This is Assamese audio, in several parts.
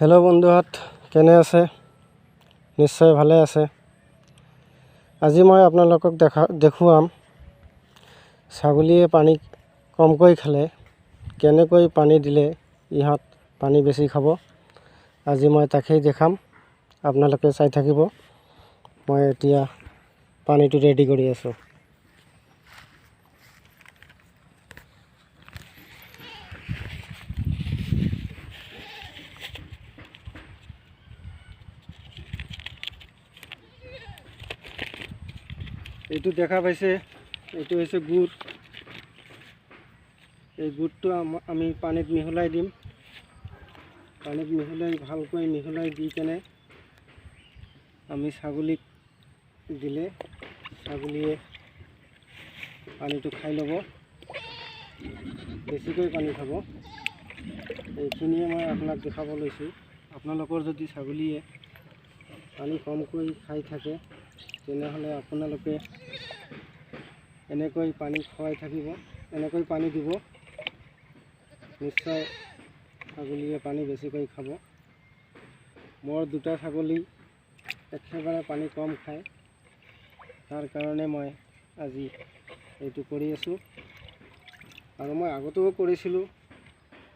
হেল্ল' বন্ধুহঁত, কেনে আছে? নিশ্চয় ভালে আছে। আজি মই আপোনালোকক দেখুৱাম ছাগলীয়ে পানী কমকৈ খালে কেনেকৈ পানী দিলে ইহঁত পানী বেছি খাব। আজি মই তাকেই দেখাম, আপোনালোকে চাই থাকিব। মই এতিয়া পানীটো ৰেডি কৰি আছোঁ। এইটো দেখা পাইছে, এইটো হৈছে গুড়। এই গুড়টো আমি পানীত মিহলাই দিম। পানীত মিহলাই ভালকৈ মিহলাই দি কেনে আমি ছাগলীক দিলে ছাগলীয়ে পানীটো খাই ল'ব, বেছিকৈ পানী খাব। এইখিনিয়ে মই আপোনাক দেখাব লৈছোঁ। আপোনালোকৰ যদি ছাগলীয়ে পানী কমকৈ খাই থাকে তেনেহ'লে আপোনালোকে এনেকৈ পানী খুৱাই থাকিব, এনেকৈ পানী দিব, নিশ্চয় ছাগলীয়ে পানী বেছিকৈ খাব। মোৰ দুটা ছাগলী একেবাৰে পানী কম খায়, তাৰ কাৰণে মই আজি এইটো কৰি আছোঁ। আৰু মই আগতেও কৰিছিলোঁ,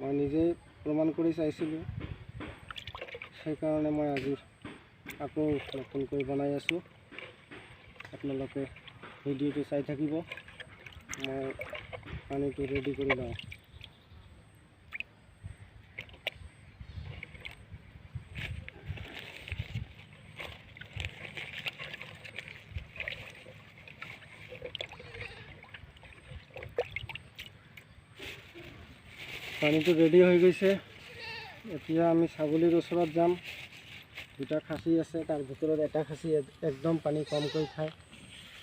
মই নিজেই প্ৰমাণ কৰি চাইছিলোঁ, সেইকাৰণে মই আজি আকৌ নতুনকৈ বনাই আছোঁ। আপোনালোকে ভিডিঅ'টো চাই থাকিব। মই পানীটো ৰেডি কৰি লওঁ। পানীটো ৰেডি হৈ গৈছে। এতিয়া আমি ছাগলীৰ ওচৰত যাম। দুটা খাচী আছে, তাৰ ভিতৰত এটা খাচী একদম পানী কমকৈ খায়।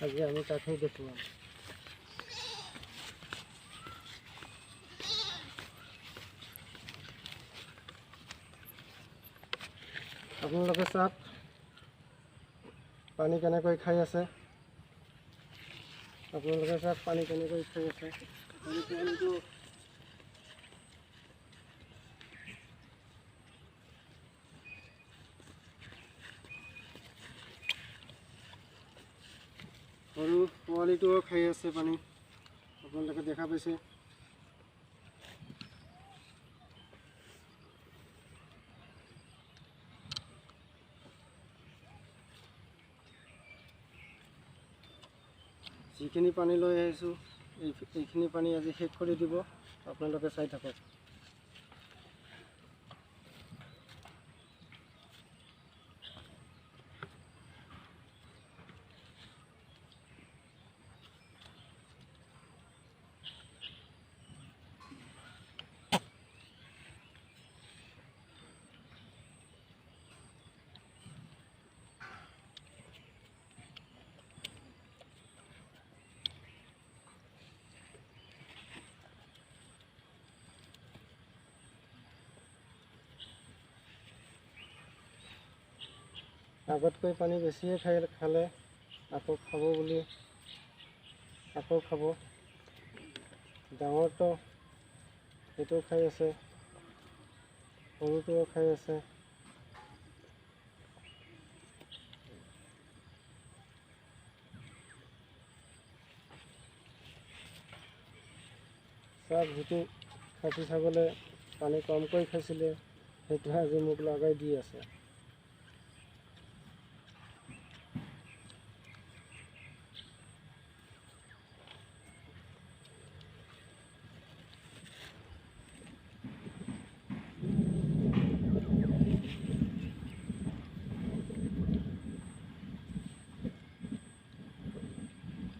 আজি আমি তাকেই দেখুৱাম। আপোনালোকে চাওক পানী কেনেকৈ খাই আছে। আপোনালোকে চাওক পানী কেনেকৈ খাই আছে। পানীটো সৰু পোৱালিটোও খাই আছে পানী, আপোনালোকে দেখা পাইছে। যিখিনি পানী লৈ আহিছোঁ এইখিনি পানী আজি শেষ কৰি দিব, আপোনালোকে চাই থাকক। আগতকৈ পানী বেছিয়ে খালে আকৌ খাব বুলি আকৌ খাব। ডাঙৰটো সেইটো খাই আছে, সৰুটোও খাই আছে। চাওক, যিটো খাচী ছাগলে পানী কমকৈ খাইছিলে সেইটো আজি মোক লগাই দি আছে।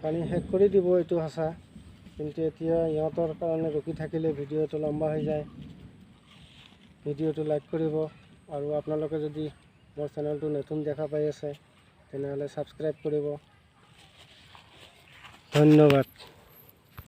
পানী শেষ কৰি দিব এইটো সঁচা, কিন্তু এতিয়া ইহঁতৰ কাৰণে ৰখি থাকিলে ভিডিঅ'টো লম্বা হৈ যায়। ভিডিঅ'টো লাইক কৰিব আৰু আপোনালোকে যদি মোৰ চেনেলটো নতুন দেখা পাই আছে তেনেহ'লে ছাবস্ক্ৰাইব কৰিব। ধন্যবাদ।